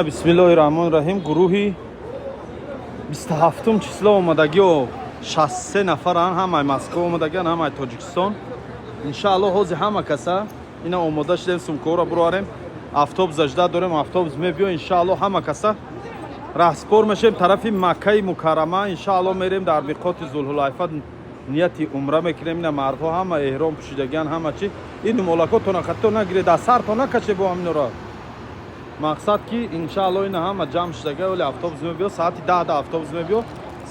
Бисмиллоҳи раҳмони раҳим. Гурӯҳи 27-ум число омадагио 63 нафаранд, ҳамаи Москва омадагиан, ҳамаи Тоҷикистон. Иншааллоҳ, ҳозир ҳама каса ина омода шудем, сумкаҳоро бироварем, автобус ждать дорем, автобус мебиё. Иншааллоҳ, ҳама каса раҳспор мешем тарафи Маккаи Мукаррама. Иншааллоҳ, мерем дар миқоти Зулҳулайфа, нияти умра мекунем. Ина мардҳо ҳама эҳром пӯшидагиан, ҳама чи. Ин молакотона хато нагиред, аз сарто накаше бо ҳаминора. Мақсад ки, иншааллоҳ, ина ҳама ҷамъ шудага, вале автобус мебиё саати 10-да, автобус мебиё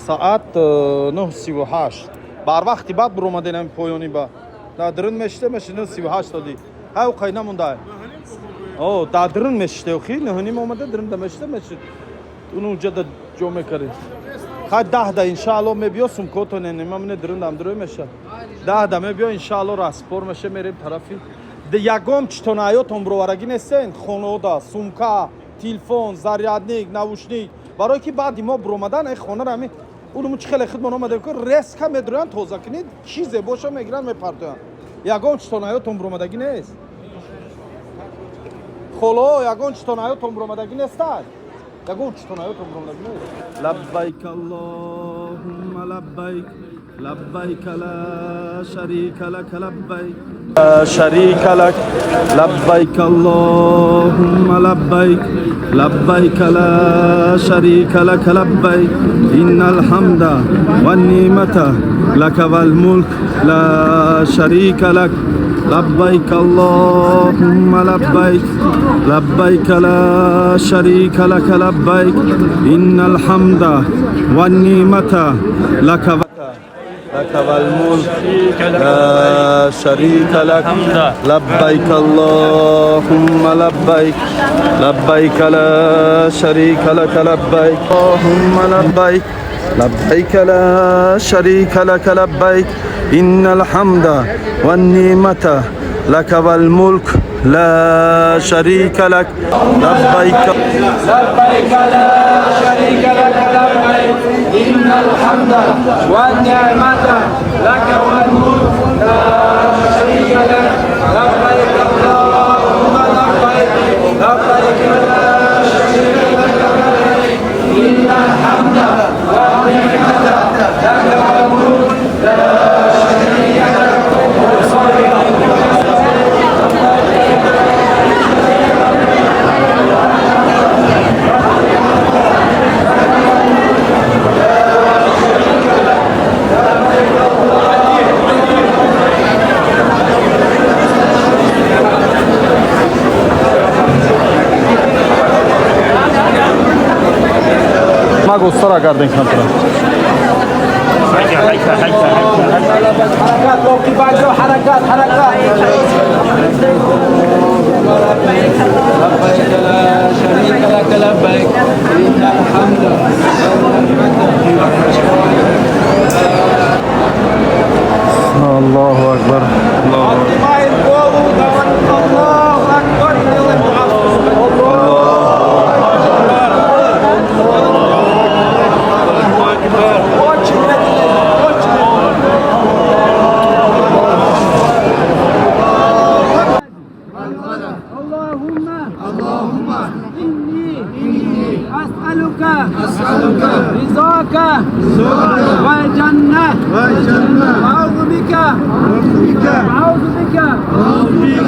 саат 9:38. Барвақти баъд буромаден, ҳами поёни ба дадрин мешида меши 9:38 доди, ҳай қай намонда. О, дадрин мешида, охи нӯҳним омада, дринда мешида мешид, уну ҷада ҷо мекарди. Хай, 10-да, иншааллоҳ, мебиё. Сумкотон нима дриндам дурӯй меша. 10-да мебиё, иншааллоҳ, распор меша, мерем тарафи. Ягон читон ҳаётон бироварагӣ нестен, хонода сумка, телефон, зарядник, наушник, барое ки баъди мо биромадан ай хонара ҳами унуму чи хеле хидмон омадем ки резко медурӯянд, тоза кунед, чизе боша мегиранд, мепартоянд. Ягон читон ҳаётон биромадагӣ нест, холо, ягон читон ҳаётон биромадагӣ нестад, ягон читон ҳаётон биромадагӣ нест. Лаббайк аллоҳумма лаббайк, лаббайк ла шарика лак, лаббайк لا شريك لك، لبيك اللهم لبيك، لبيك لا شريك لك لبيك، إن الحمد والنعمة لك والملك لا شريك لك. لبيك اللهم لبيك، لبيك لا شريك لك لبيك، إن الحمد والنعمة لك والملك لا شريك لك. لبيك اللهم لبيك، لبيك لا شريك لك لبيك، اللهم لبيك، لبيك لا شريك لك لبيك، إن الحمد والنعمة لك والملك لا شريك لك. لبيك لبيك لا شريك لك لبيك، إن الحمد والنعمة لك والملك لا شريك لك. لبيك اللهم لبيك، لبيك لا شريك لك لبيك، إن الحمد والنعمة لك والملك لا شريك لك. Ма гостара гарден камтара. حركات موقفات، حركات حركات. لبيك لا شريك لك لبيك، إن الحمد والنعمة. Аллоҳу акбар, Аллоҳу Поднимаем голову, говорим Аллаху Акбар и делаем дуа. Очень медленно, очень медленно. اللهم اللهم إني أسألك أسألك رضاك والجنة والجنة، وأعوذ بك أعوذ بك وأعوذ بك أعوذ بك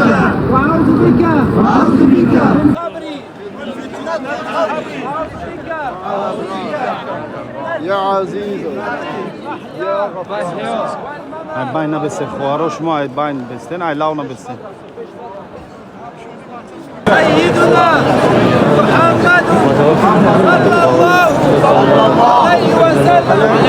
وأعوذ بك أعوذ بك من قبري أعوذ بك يا عزيز يا غفار. Ай байн набесе, хоҳаро, шумо ай байн бестен, ай лав набестен. سيدنا محمد صلى الله عليه وسلم.